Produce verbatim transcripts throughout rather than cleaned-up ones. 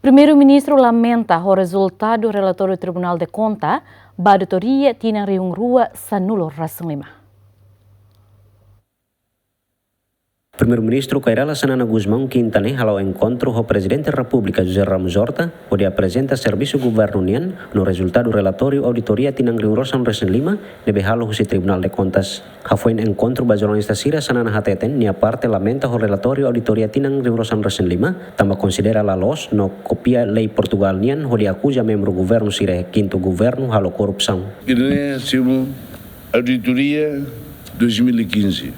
Primeiru-Ministru lamenta ho rezultadu relatóriu Tribunál de Konta ba auditoria tinan rihun rua sanulu resin lima. Primeiru-Ministru Kay Rala Xanana Gusmão kinta ne'e hala'o enkontru ho Prezidente Repúblika José Ramos Horta, hodi aprezenta servisu governu nian no rezultadu relatóriu auditoria tinan rihun rua sanulu resin lima ne'ebé halo husi Tribunál de Kontas. Hafoin enkontru ba jornalista sira, Xanana hateten nia parte lamenta ho relatóriu auditoria tinan rihun rua sanulu resin lima, tanba konsidera la loos no kopia lei Portugál nian hodi akuza membru governu sira iha kintu governu halo korrupsaun. Ida-ne'e simu auditoria dois mil e quinze.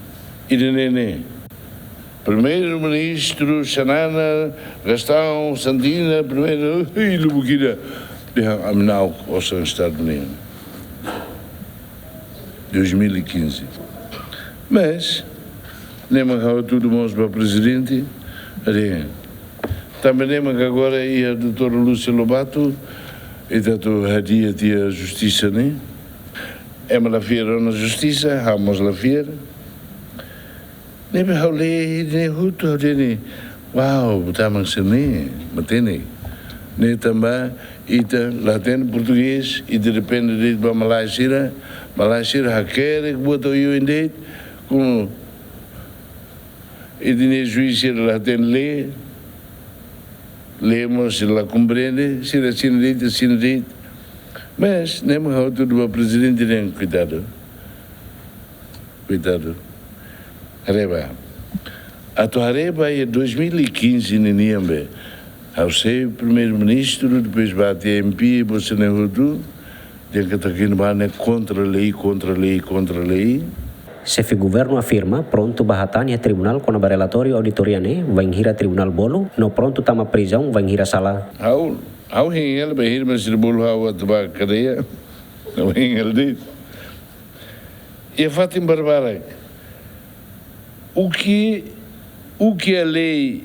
Ida-ne'e ne'e. Primeiru-Ministru Xanana, Gastão, Santina, primeiru, hei, lubukida. Dehan ami na'ok osan Estadu nian. Dois mil e quinze. Mas, ne'e mak ha'u hatudu mós ba Prezidente, ade. Tanba ne'e mak agora iha doutora Lúcia Lobato, ita atu hadi'a tiha justisa ne'e. Ema la fiar ona justisa, ha'u mós la fiar. Ne'ebé ha'u lee ida-ne'e hotu, ha'u dehan ne'e, uau, buta mak sira-ne'e, matenek. Ne'e tanba ita la hatene portugés, ita depende de'it ba malae sira, malae sira hakerek buat oioin de'it, komu ita-nia juís sira la hatene lee, lee mós sira la komprende, sira asina de'it, asina de'it. Mas, ne'e mak ha'u hatudu ba Prezidente nian, koitadu. Koitadu. Haree bá. Atu haree bá iha dois mil e quinze ninian be. Ha'u sei Primeiru-Ministru, depois ba tiha M P, buat sira-ne'e hotu, dehan katak ne'ebá ne'e kontra lei, kontra lei, kontra lei. Xefe governu afirma prontu ba hatán iha tribunál kona-ba relatóriu auditoria ne'e, wainhira tribunál bolu, no prontu tama prizaun wainhira sala. Ha'u, ha'u hein hela bainhira mak sira bolu ha'u atu ba kadeia. Ha'u hein hela de'it. Iha fatin barbarak. O que, o que a lei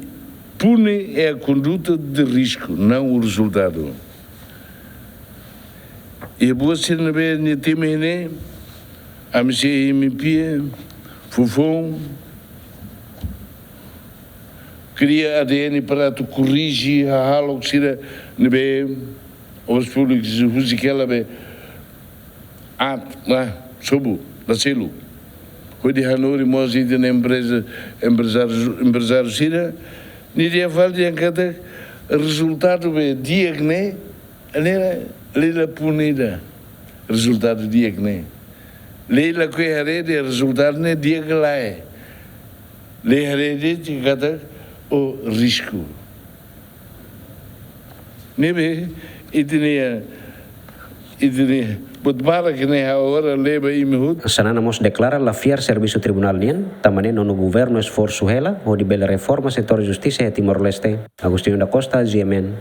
pune é a conduta de risco, não o resultado. Iha buat sira ne'ebé nia temi ne'e, ami sei M P, foufoun, kria A D N para atu korrije hahalok sira ne'ebé obras públikas husik hela be aat, ah, sobu, la selu. Hodi hanorin mós ita-nia empreza, emprezáriu, emprezáriu sira, nia dehan fali dehan katak rezultadu be di'ak ne'e, ne'e lei la pune ida. Rezultadu di'ak ne'e. Lei lakohi haree dehan rezultadu ne'e di'ak ka lae. Lei haree dehan katak o risku. Ne'ebé, ita-nia, ita-nia, buat barak ne'e ha'u agora leba imi hotu. Xanana mós deklara la fiar servisu tribunál nian, tanba ne'e nonu governu esforsu hela, hodi bele reforma setór justisa iha Timor-Leste. Agostinho da Costa, G M N.